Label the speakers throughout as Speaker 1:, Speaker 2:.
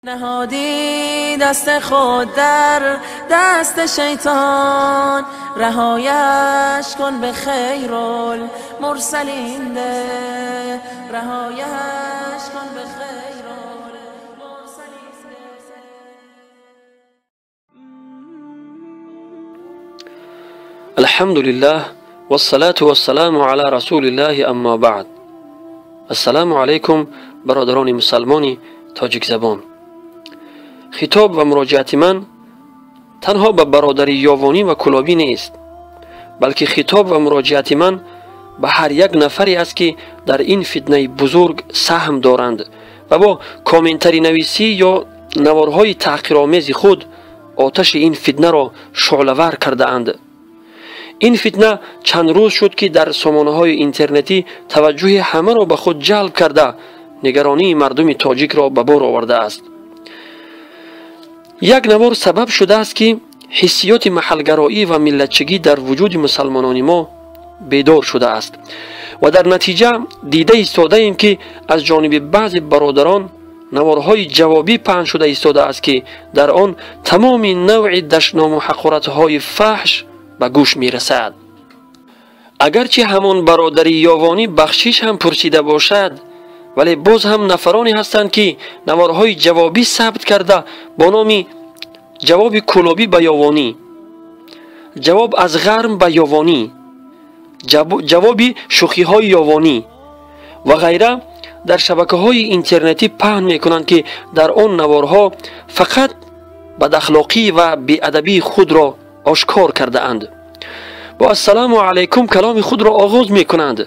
Speaker 1: نهادی دست خود در دست شیطان، رهایش کن به خیر المرسلین ده، رهایش کن به خیر المرسلین ده.
Speaker 2: الحمد لله والصلاة والسلام على رسول الله اما بعد. السلام علیکم برادران مسلمانی تاجیک زبان. خطاب و مراجعت من تنها به برادری یاوانی و کلابی نیست، بلکه خطاب و مراجعت من به هر یک نفری است که در این فتنه بزرگ سهم دارند و با کامنتری نویسی یا نوارهای تحقیرآمیز خود آتش این فتنه را شعله‌ور کرده اند. این فتنه چند روز شد که در سامانه‌های اینترنتی توجه همه را به خود جلب کرده، نگرانی مردم تاجیک را به بار آورده است. یک نوار سبب شده است که حسیات محلگرایی و ملتچگی در وجود مسلمانان ما بیدار شده است و در نتیجه دیده ایستاده ایم که از جانب بعض برادران نوارهای جوابی پهن شده ایستاده است که در آن تمام نوع دشنام و حقارت‌های فحش به گوش می‌رسد. اگرچه همان برادری یاوانی بخشش هم پرسیده باشد، ولی باز هم نفرانی هستند که نوارهای جوابی ثبت کرده با نام جواب کلابی به یاوانی، جواب از غرم به یاوانی، جواب شوخی های یاوانی و غیره در شبکه های اینترنتی پهن میکنند که در آن نوارها فقط بداخلاقی و بی‌ادبی خود را آشکار کرده اند. با السلام علیکم کلام خود را آغاز میکنند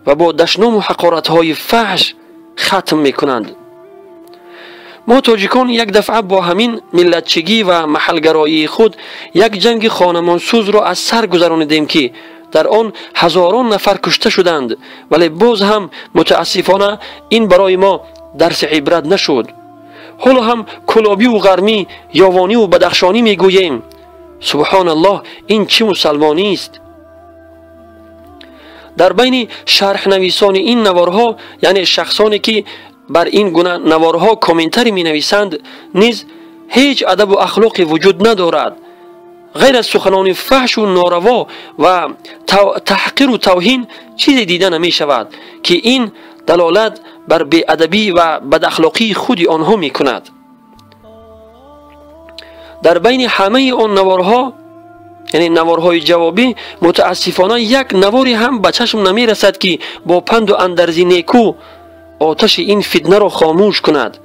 Speaker 2: و با دشنام و حقارت‌های فحش ختم میکنند. ما تاجیکان یک دفعه با همین ملتچگی و محلگرایی خود یک جنگ خانمانسوز را از سر گذرانیدیم که در آن هزاران نفر کشته شدند، ولی باز هم متاسفانه این برای ما درس عبرت نشد. حالا هم کلابی و غرمی، یاوانی و بدخشانی میگوییم. سبحان الله، این چه مسلمانی است؟ در بین شرح نویسان این نوارها، یعنی شخصانی که بر این گونه نوارها کامنتری می نویسند، نیز هیچ ادب و اخلاقی وجود ندارد غیر از سخنان فحش و ناروا و تحقیر و توهین چیزی دیده نمی شود که این دلالت بر بی‌ادبی و بداخلاقی خود آنها می کند. در بین همه آن نوارها، یعنی نوارهای جوابی، متاسفانه یک نواری هم به چشم نمی رسد که با پند و اندرزی نیکو آتش این فتنه را خاموش کند.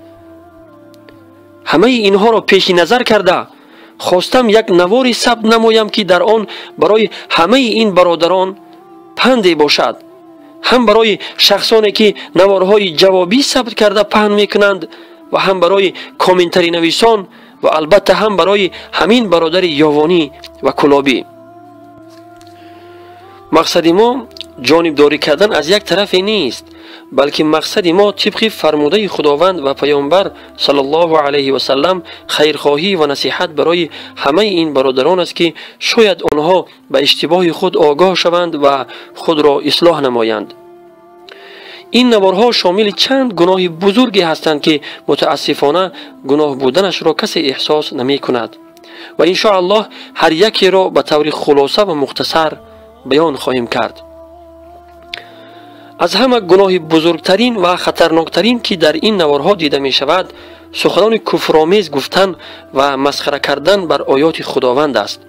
Speaker 2: همه اینها را پیش نظر کرده خواستم یک نواری ثبت نمایم که در آن برای همه این برادران پندی باشد، هم برای شخصانی که نوارهای جوابی ثبت کرده پهن میکنند و هم برای کامنتری نویسان و البته هم برای همین برادر یاوانی و کلابی. مقصد ما جانبداری کردن از یک طرف نیست، بلکه مقصد ما طبق فرموده خداوند و پیامبر صلی الله علیه و سلم خیرخواهی و نصیحت برای همه این برادران است که شاید آنها به اشتباه خود آگاه شوند و خود را اصلاح نمایند. این نوارها شامل چند گناه بزرگی هستند که متاسفانه گناه بودنش را کسی احساس نمی کند و ان شاء الله هر یکی را به طور خلاصه و مختصر بیان خواهیم کرد. از همه گناه بزرگترین و خطرناکترین که در این نوارها دیده می شود، سخنان کفرآمیز گفتن و مسخره کردن بر آیات خداوند است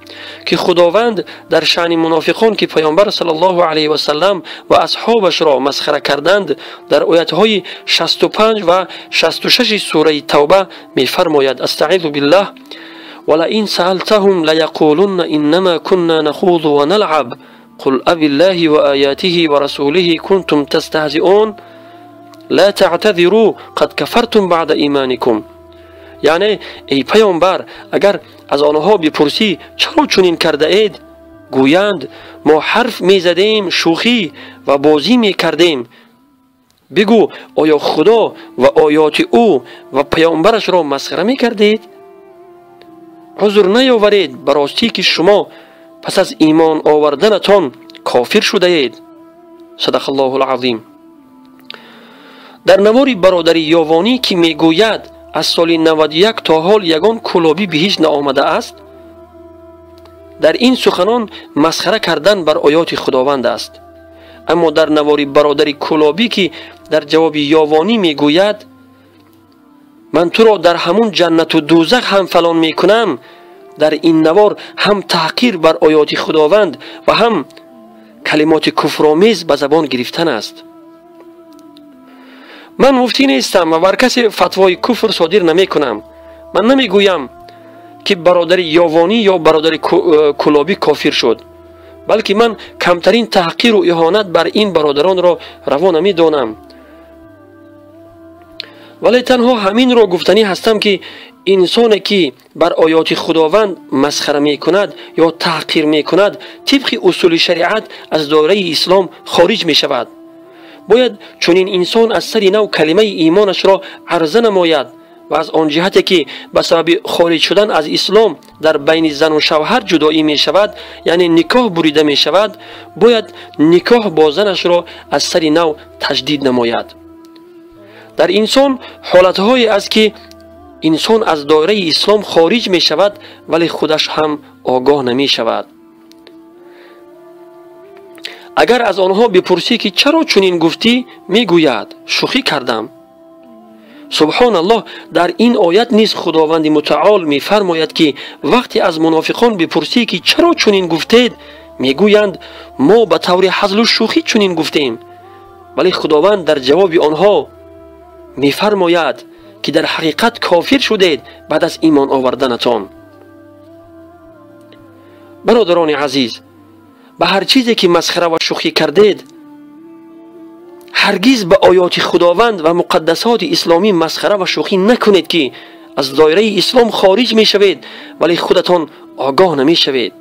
Speaker 2: که خداوند در شأن منافقان که پیامبر صلی الله علیه و سلم و اصحابش را مسخره کردند در آیاتهای 65 و 66 سوره توبه می فرماید: استعیذ بالله ولئن سألتهم لیقولن انما كنا نخوض ونلعب قل أب الله وآياته ورسوله كنتم تستهزئون لا تعتذروا قد كفرتم بعد ایمانكم. یعنی ای پیامبر، اگر از آنها بپرسی چرا چنین کرده اید، گویند ما حرف میزدیم، شوخی و بازی میکردیم. بگو آیا خدا و آیات او و پیامبرش را مسخره میکردید؟ عذر نیاورید، به راستی که شما پس از ایمان آوردنتان کافر شده اید. صدق الله العظیم. در نوار برادری یاوانی که میگوید аз соли 91 то ҳол ягон кулобӣ биҳишт наомадааст? Дар ин суханон масхара кардан бар оёти Худованд аст. Аммо дар навори бародари кулобӣ, ки дар ҷавоби ёвонӣ мегӯяд: ман туро дар ҳамун ҷаннату дӯзах ҳам фалон мекунам, дар ин навор ҳам таҳқир бар оёти Худованд ва ҳам калимоти куфромез ба забон гирифтан аст. Ман муфтӣ нестам ва бар касе фатвои куфр содир намекунам. Ман намегӯям, ки бародари ёвонӣ ё бародари кулобӣ кофир шуд, балки ман камтарин таҳқиру иҳонат бар ин бародаронро раво намедонам. Вале танҳо ҳаминро гуфтанӣ ҳастам, ки инсоне ки бар оёти Худованд масхара мекунад ё таҳқир мекунад, тибқи усули шариат аз доираи ислом хориҷ мешавад. Бояд чунин инсон аз сари нав калимаи имонашро арза намояд ва аз он ҷиҳате ки ба сабаби хориҷ шудан аз ислом дар байни зану шавҳар ҷудоӣ мешавад, яъне никоҳ бурида мешавад, бояд никоҳ бо занашро аз сари нав таҷдид намояд. Дар инсон ҳолатҳое аст, ки инсон аз доираи ислом хориҷ мешавад, вале худаш ҳам огоҳ намешавад. Агар аз онҳо бипурсӣ, ки чаро чунин гуфтӣ, мегӯяд: шӯхӣ кардам. Субҳоналлоҳ, дар ин оят низ Худованди мутаол мефармояд, ки вақте аз мунофиқон бипурсӣ, ки чаро чунин гуфтед, мегӯянд: мо ба таври ҳазлу шӯхӣ чунин гуфтем. Вале Худованд дар ҷавоби онҳо мефармояд, ки дар ҳақиқат кофир шудед баъд аз имон оварданатон. Бародарони азиз, ба ҳар чизе ки масхара ва шӯхӣ кардед, ҳаргиз ба оёти Худованд ва муқаддасоти исломӣ масхара ва шӯхӣ накунед, ки аз доираи ислом хориҷ мешавед, вале худатон огоҳ намешавед.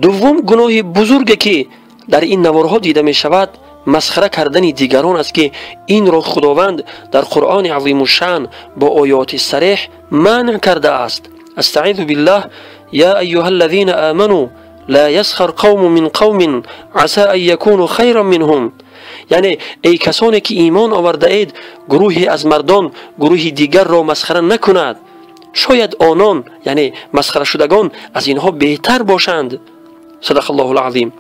Speaker 2: Дуввум гуноҳи бузурге, ки дар ин наворҳо дида мешавад, масхара кардани дигарон аст, ки инро Худованд дар Қуръони азимушшаън бо оёти сареҳ манъ кардааст. Астаизу биллаҳ: я айюҳа аллазина аману ла ясхар қавму мин қавмин аса ан якуну хайран минҳум. Яъне эй касоне ки имон овардаед, гурӯҳе аз мардон гурӯҳи дигарро масхара накунад, шояд онон, яъне масхарашудагон, аз инҳо беҳтар бошанд. Садақа Аллоҳу алазим.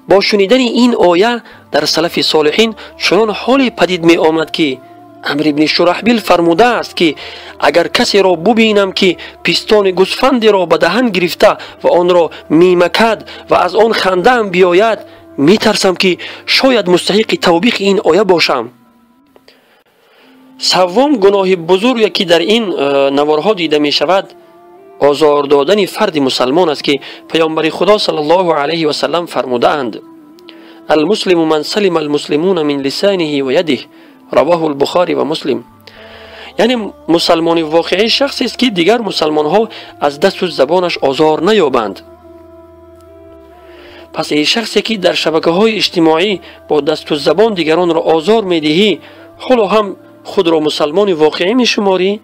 Speaker 2: Бо шунидани ин оя дар салафи солиҳин чунон ҳоле падид меомад, ки Амр ибни Шураҳбил фармудааст, ки агар касеро бубинам, ки пистони гӯсфандеро ба даҳан гирифта ва онро мемакад ва аз он хандаам биёяд, метарсам, ки шояд мустаҳиқи тавбихи ин оя бошам. Саввум гуноҳи бузурге, ки дар ин наворҳо дида мешавад, озор додани фарди мусалмон аст, ки Паёмбари Худо саллаллоҳу алайҳи васаллам фармудаанд: алмуслиму ман салима алмуслимуна мин лисаниҳи ва ядиҳ. Равоҳу Лбухари ва Муслим. Яъне мусалмони воқеӣ шахсест, ки дигар мусалмонҳо аз дасту забонаш озор наёбанд. Пас эй шахсе, ки дар шабакаҳои иҷтимоӣ бо дасту забон дигаронро озор медиҳӣ, ҳоло ҳам худро мусалмони воқеӣ мешуморӣ?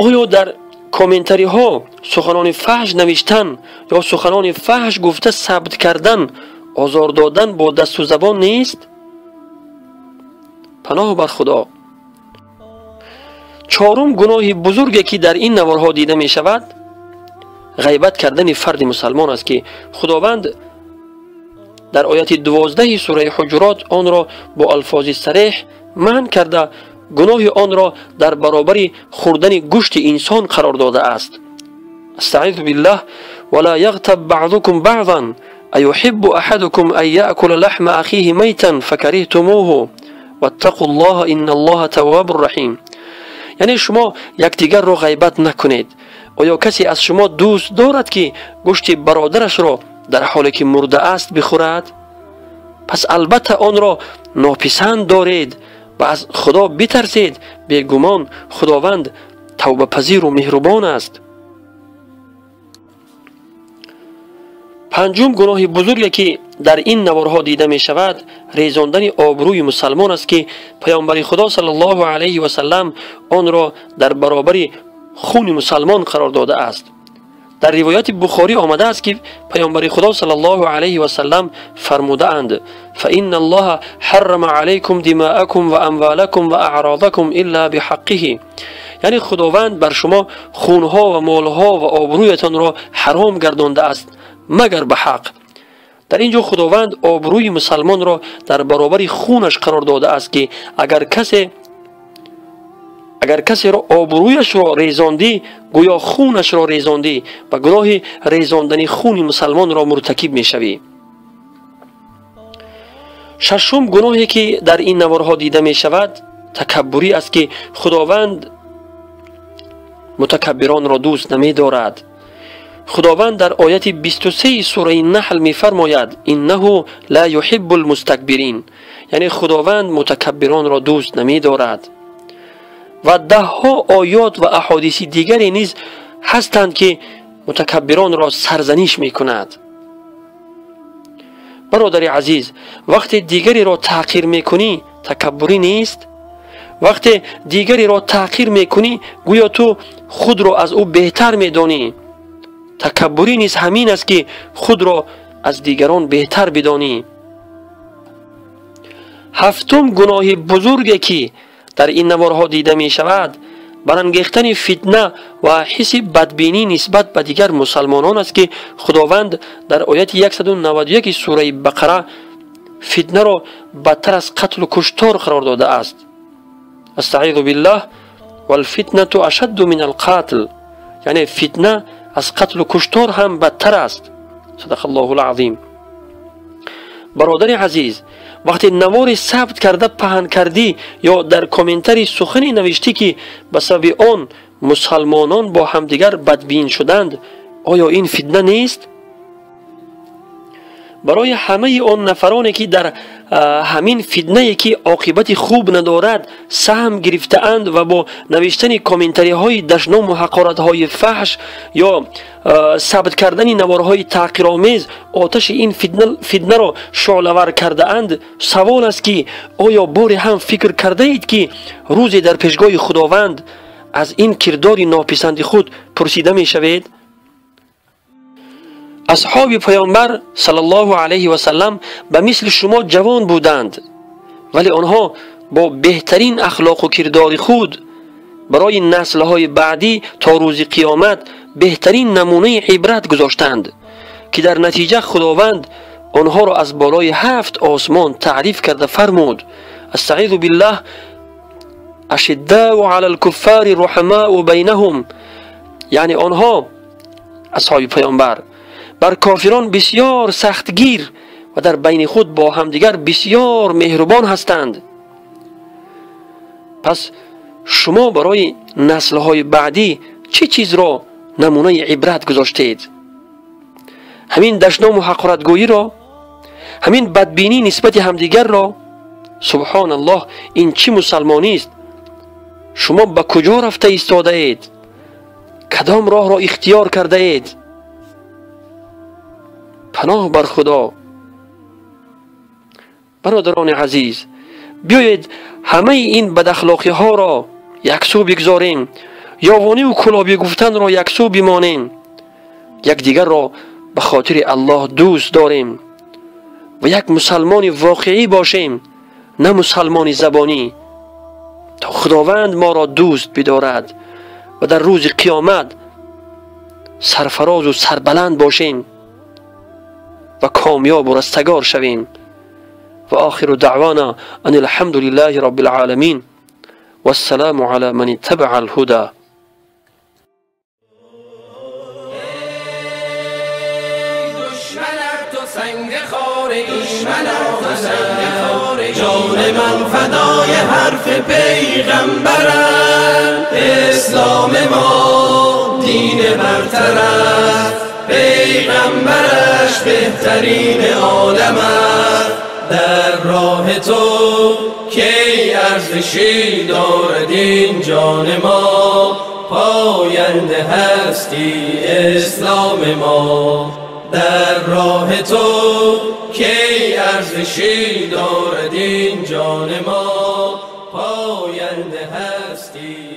Speaker 2: Оё дар комментариҳо суханони фаҳш навиштан ё суханони фаҳш гуфта сабт кардан озор додан бо дасту забон нест? Паноҳ бар Худо. Чорум гуноҳи бузурге, ки дар ин наворҳо дида мешавад, ғайбат кардани фарди мусалмон аст, ки Худованд дар ояти 12-и сураи Ҳуҷурот онро бо алфози сареҳ манъ карда, гуноҳи онро дар баробари хӯрдани гӯшти инсон қарор додааст. Астаизу биллаҳ: вала яғтаб баъзукум баъзан аюҳиббу аҳадукум ан яъкула лаҳма ахиҳи майтан факариҳтумуҳу ваттақу ллоҳа инна ллоҳа таввабур раҳим. Яъне шумо якдигарро ғайбат накунед. Оё касе аз шумо дӯст дорад, ки гӯшти бародарашро дар ҳоле ки мурда аст бихӯрад? Пас албатта онро нописанд доред ва аз Худо битарсед, бегумон Худованд тавбапазиру меҳрубон аст. Панҷум гуноҳи бузурге, ки дар ин наворҳо дида мешавад, резондани обрӯи мусалмон аст, ки Паёмбари Худо саллаллоҳу алайҳи васаллам онро дар баробари хуни мусалмон қарор додааст. Дар ривояти Бухорӣ омадааст, ки Паёмбари Худо саллаллоҳу алайҳи васаллам фармудаанд: фаинна аллоҳа ҳаррама алайкум димаакум ва амволакум ва аъродакум илла биҳаққиҳи. Яъне Худованд бар шумо хунҳо ва молҳо ва обрӯятонро ҳаром гардондааст, магар ба ҳақ. Дар ин ҷо Худованд обрӯи мусалмонро дар баробари хунаш қарор додааст, ки агар касеро обрӯяшро резондӣ, гӯё хунашро резондӣ ва гуноҳи резондани хуни мусалмонро муртакиб мешавӣ. Шашум гуноҳе, ки дар ин наворҳо дида мешавад, такаббурӣ аст, ки Худованд мутакаббиронро дӯст намедорад. Худованд дар ояти 23 сураи Наҳл мефармояд: иннаҳу ла юҳиббу лмустакбирин. Яъне Худованд мутакаббиронро дӯст намедорад. Ва даҳҳо оёт ва аҳодиси дигаре низ ҳастанд, ки мутакаббиронро сарзаниш мекунад. Бародари азиз, вақте дигареро таҳқир мекунӣ, такаббурӣ нест? Вақте дигареро таҳқир мекунӣ, гӯё ту худро аз ӯ беҳтар медонӣ. Такаббурӣ низ ҳамин аст, ки худро аз дигарон беҳтар бидонӣ. Ҳафтум гуноҳи бузурге, ки дар ин наворҳо дида мешавад, барангехтани фитна ва ҳисси бадбинӣ нисбат ба дигар мусалмонон аст, ки Худованд дар ояти 191 сураи Бақара фитнаро бадтар аз қатлу куштор қарор додааст. Астаизу биллаҳ: валфитнату ашадду мин алқатл. Яъне фитна аз қатлу куштор ҳам бадтар аст. Садақаллоҳу лазим. Бародари азиз, вақте навори сабт карда паҳн кардӣ ё дар комментари сухане навиштӣ, ки ба сабаби он мусалмонон бо ҳамдигар бадбин шуданд, оё ин фитна нест? Барои ҳамаи он нафароне, ки дар ҳамин фитнае, ки оқибати хуб надорад, саҳм гирифтаанд ва бо навиштани комментариҳои дашному ҳақоратҳои фаҳш ё сабт кардани наворҳои таҳқиромез оташи ин фитнаро шӯълавар кардаанд, савол аст, ки оё боре ҳам фикр кардаед, ки рӯзе дар пешгоҳи Худованд аз ин кирдори нописанди худ пурсида мешавед? Асҳоби Паёмбар саллаллоҳу алайҳи васаллам ба мисли шумо ҷавон буданд, вале онҳо бо беҳтарин ахлоқу кирдори худ барои наслҳои баъдӣ то рӯзи қиёмат беҳтарин намунаи ибрат гузоштанд, ки дар натиҷа Худованд онҳоро аз болои ҳафт осмон таъриф карда фармуд: астаизу биллаҳ: ашиддау ала лкуффари руҳамау байнаҳум. Яъне онҳо, асҳоби Паёмбар, бар кофирон бисёр сахтгир ва дар байни худ бо ҳамдигар бисёр меҳрубон ҳастанд. Пас шумо барои наслҳои баъдӣ чӣ чизро намунаи ибрат гузоштед? Ҳамин дашному ҳақоратгӯиро? Ҳамин бадбинӣ нисбати ҳамдигарро? Субҳоналлоҳ, ин чӣ мусалмонист? Шумо ба куҷо рафта истодаед? Кадом роҳро ихтиёр кардаед? Паноҳ бар Худо. Бародарони азиз, биёед ҳамаи ин бадахлоқиҳоро яксӯ бигзорем, ёвониву кулобӣ гуфтанро яксӯ бимонем, якдигарро ба хотири Аллоҳ дӯст дорем ва як мусалмони воқеӣ бошем, на мусалмони забонӣ, то Худованд моро дӯст бидорад ва дар рӯзи қиёмат сарфарозу сарбаланд бошем ва комёбу растагор шавем. Ва охиру даъвона ан алҳамду лиллаҳи роббил оламин вассаламу ала ман иттабаа алҳуда.
Speaker 3: جان من فدای حرف پیغمبرم، اسلام ما دین برتر است، پیغمبرش بهترین عالم است. در راه تو کی ارزشی دارد این جان ما، پاینده هستی اسلام ما. در راه تو کی ارزشی دارد این جان ما، پاینده هستی.